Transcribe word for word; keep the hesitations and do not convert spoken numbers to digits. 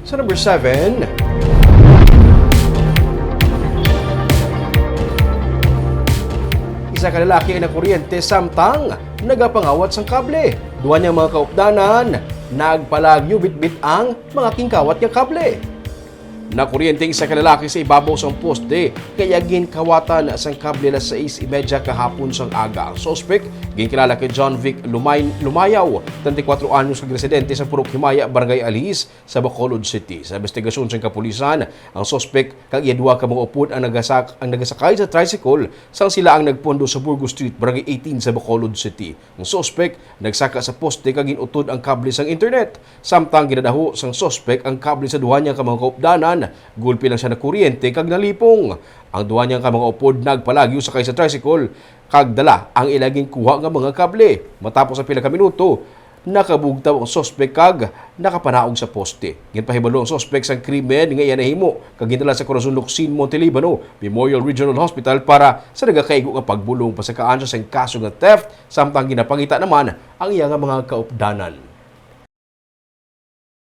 Sa number seven, isa ka lalaki ang nakuryente samtang nagapangawat sang kable. Duha niyang mga kaupdanan nagpalagyo bitbit ang mga kingkawat nga kable. Nakuryente ang isa ka lalaki sa ibabaw sang poste, kaya ginkawatan sang kable alas sais y media kahapon sang aga. Ang suspek ginkilala kay John Vic Lumay-, Lumayaw, treinta y cuatro anyos, kag residente sa Purok Himaya, Barangay Alis, sa Bacolod City. Sa investigasyon sang kapulisan, ang suspek kag iya duha ka mga upod ang nagasak-, ang nagasakay sa tricycle sang sila ang nagpundo sa Burgos Street, Barangay eighteen sa Bacolod City. Ang suspek nagsaka sa poste kag ginutod ang kable sang internet. Samtang ginadaho sang suspek ang kable sa duha niya ka mga kaupdanan, gulpi lang siya nakuryente kag nalipong. Ang duha niya ka mga upod nagpalagyo sakay sa tricycle kag dala ang ila ginkuha nga mga kable. Matapos ang pila ka minuto, nakabugtaw ang suspek kag nakapanaog sa poste. Ginpahibalo ang suspek sang krimen nga iya nahimo kag gindala sa Corazon Locsin Montelibano Memorial Regional Hospital para sa nagakaigo nga pagbulong. Pasakaan siya sang kaso nga theft, samtang ginapangita naman ang iya nga mga kaupdanan.